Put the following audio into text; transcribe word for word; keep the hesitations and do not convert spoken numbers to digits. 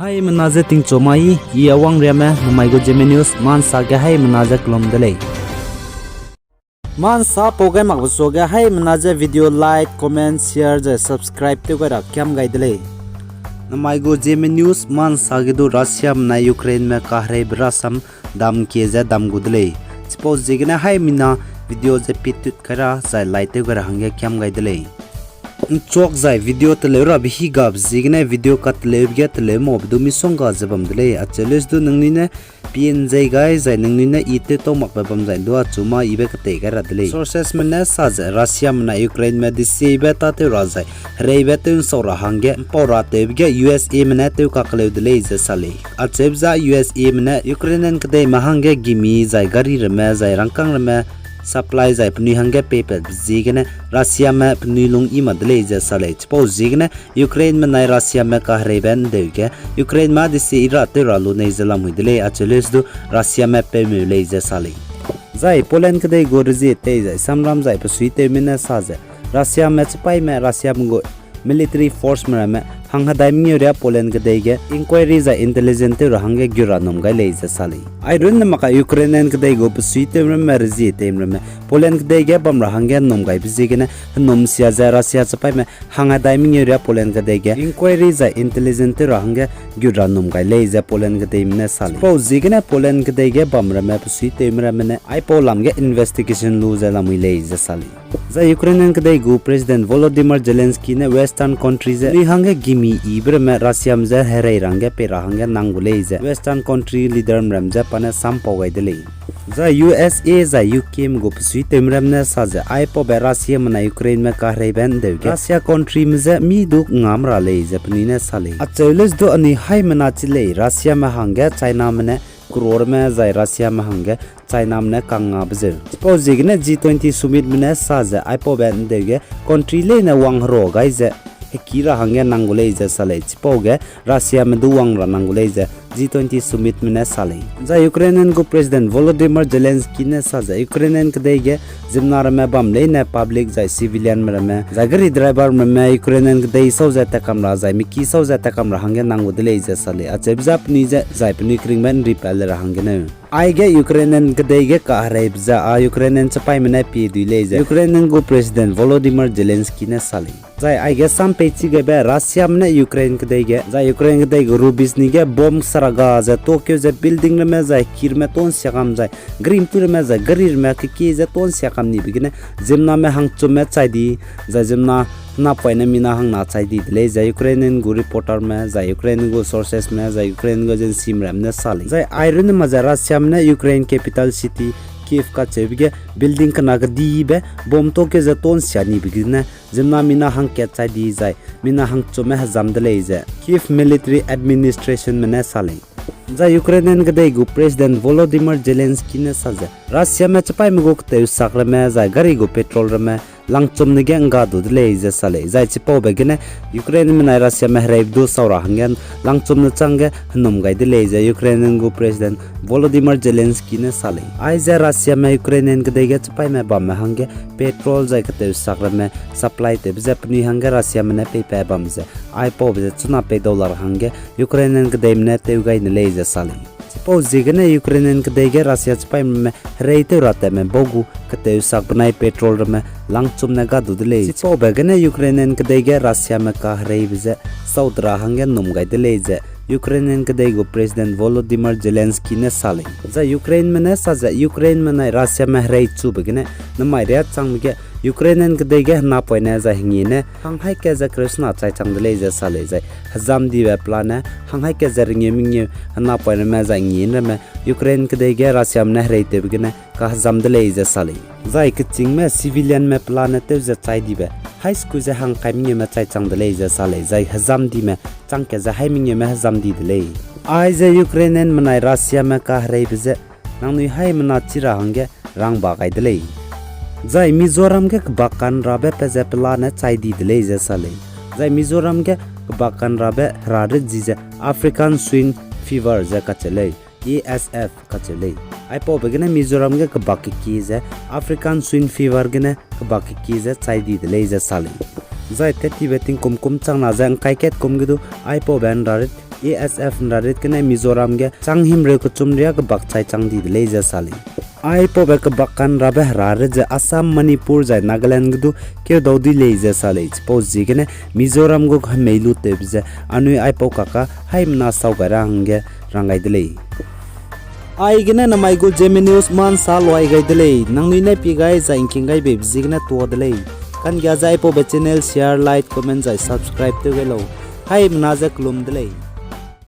Haimena ze tingchu mai, I Awangriame, namai gu Zeme News, mansa ge haimena ze kelum de lei. Mansa pau gai makbe suage haimena ze video like, comment, share ze subscribe tew gai ra kiam gai de lei. Namai gu Zeme News, mansa ge du Russiame nai Ukraineme kahereibe rasam dam kie ze dam gu de lei. Chipau ziegene haimena video ze pitut kai ra zai like tew gai ra hangge kiam gai de lei. Nchuak zai video teleu rabe hi gabe ziegene video kateleube ge teleu maube du misongga ze bam de lei. Acheu leuse du ningnui ne pien zei gai zai ningnui ne I tew tau makbe bam zai du achu ma ibe ketei gai ra de lei. Sourcesme ne sa ze Russiame nai Ukraineme desiebe tâtew ra zai hereibe tew nsau ra hangge mpau ra tewbe ge USAme ne tew kakeleu de lei ze sa lei. Acheube za USAme ne Ukrainian kedeime hangge gimi zai gari ramme zai rangkâng ramme supply zai penui hangge peipatbe ziegene Russiame penui lung i mak de lei ze sa lei. Chipau ziegene Ukraineme nai Russiame kahereibe ndeu ge Ukraineme desi i ra tew ra lu nei ze lamui de lei, acheu leuse du Russiame peumeu lei ze sa lei. Zai Poland kedei gu rezie tei zai samram zai besuitewme ne sa ze Russiame chipaîme Russiame gu military forceme ramme hanghedai mengeu ria Poland kedei ge inquiry zai intelligence tew ra hangge gu ra num gai lei ze sa lei. Airunne maka Ukrainian kedei gu besuitewme ramme rezie teime ramme Poland kedei ge bam ra hangge num gaibe ziegene henum sia ze Russia chipaîme hanghedai mengeu ria Poland kedei ge inquiry zai intelligence tew ra hangge gu ra num gai lei ze Poland kedeime ne sa lei. Chipau ziegene Poland kedei ge bam ramme besuitewme ramme ne aipau lam ge investigation lu ze lamui lei ze sa lei. Zai Ukrainian kedei gu President Volodymyr Zelensky ne Western country ze nui hangge gimi ibe ramme Russiame je herei ra hangge pei ra hangge nang gu lei ze Western country leaderme ram je pa ne sam pau gai de lei. Zai USA zai UKme gu besuitewme ram ne sa ze aipaube Russiame nai Ukraineme kahereibe ndeu ge Russia countryme je mi du ngam ra lei ze penui ne sa lei. Acheu leuse du anui haimena chi lei Russiame hangge Chiname ne croreme zai Russiame hangge Chiname ne kangngabe zeu. Chipau ziegene G twenty summitme ne sa ze aipaube ndeu ge country leine wangherua gai ze heki ra hangge nang gu lei ze sa lei. Chipau ge Russiame du wang ra nang gu lei ze G twenty summitme ne sa lei. Zai Ukrainian gu President Volodymyr Zelensky ne sa ze Ukrainian kedei ge ziemmena ramme bam leine public zai civilianme ramme zai gari driverme ramme Ukrainian kedei sau ze takam ra zai miki sau ze takam ra hangge nang gu de lei ze sa lei. Acheube za penui ze zai penui keringbe nripat le ra hangge neu. Aige Ukrainian kedei ge kahereibe ze a Ukrainian chipaîme ne pie dui lei ze Ukrainian gu President Volodymyr Zelensky ne sa lei. Zai aige sam pei chigaibe Russiame ne Ukraine kedei ge zai Ukraine kedei gu Rubizhny ge bomb saraga ze tokeu ze building ramme zai kirme tonsia kam zai grimpu ramme zai gari ramme kekie ze tonsia kam nibe gene ziemmename hangchumme chai di zai ziemmena napoine mina hangna chai di de lei ze Ukrainian gu reporterme zai Ukraine gu sourcesme zai Ukraine gu agencyme ram ne sa lei. Zai airunne ma ze Russiame ne Ukraine capital city Kyiv kacheube ge building kena kedibe bomb tokeu ze tonsia nibe gene ziemmena mina hangkat chai di zai mina hangchumme hezam de lei ze Kyiv military administrationme ne sa lei. Zai Ukrainian kedei gu President Volodymyr Zelensky ne sa ze Russiame chipaîme gu keteu sak ramme zai gari gu petrol ramme langchumne ge ngga du de lei ze sa lei. Zai chipaube gene Ukraineme nai Russiame hereibe du sau ra hangge langchumne changge henum gai de lei ze Ukrainian gu President Volodymyr Zelensky ne sa lei. Aize Russiame Ukrainian kedei ge chipaîme bamme hangge petrol zai keteu sak ramme supply tewbe ze penui hangge Russiame ne peipat bam ze aipaube ze chuna peidau la ra hangge Ukrainian kedeime ne tew gai ne lei ze sa lei. Chipau ziegene Ukrainian kedei ge Russia chipaîme herei tew ra tatme bau gu keteu sak benai petrol ramme langchumne ga du de lei. Chipaube gene Ukrainian kedei ge Russiame kahereibe ze sau de ra hangge num gai de lei ze Ukrainian kedei gu President Volodymyr Zelensky ne sa lei. Zai Ukraineme ne sa ze Ukraineme nai Russiame herei chube gene nemai riâ changbe ge Ukrainian kedei ge henapoine zai hengî ne hang haî kat ze kereu sena chai chang de lei ze sa lei. Zai hezam dibe pelane hang haî kat ze rengeu mengeu henapoine ramme zai hengî ramme Ukraine kedei ge Russiame ne herei tewbe gene kahezam de lei ze sa lei. Zai kechîngme civilianme pelane tew ze chai dibe high school ze hang kai mengeume chai chang de lei ze sa lei. Zai hezam dime chang kat ze haî mengeume hezam di de lei. Aize Ukrainianme nai Russiame kahereibe ze nangnui haimena chi ra hangge rangba gai de lei. Zai Mizoram ge kebak kanrabe pe ze pelane chai di de lei ze sa lei. Zai Mizoram ge kebak kanrabe hera rit zi ze African Swine Fever ze kacheu lei, A S F kacheu lei. Aipaube gene Mizoram ge kebak kekie ze African Swine Fever gene kebak kekie ze chai di de lei ze sa lei. Zai tat tibe tingkum kum changna ze ngkai kat kum ge du aipaube hera rit A S F nrarit gene Mizoram ge chang himreu kechum riâ kebak chai chang di de lei ze sa lei. Aipaube kebak kanrabe herarit ze Assam, Manipur zai Nagaland ge du keudau di lei ze sa lei. Chipau ziegene Mizoram gu hemei lu tewbe ze anui aipau kaka haimena sau gai ra hangge rang gai de lei. Aigene namai gu Zeme News ma nsa luai gai de lei. Nangnui ne pie gai zai ngking gai beibe ziegene tuâ de lei. Kanggia ze aipaube channel share, like, comment zai subscribe tew gai lau. Haimena ze kelum de lei.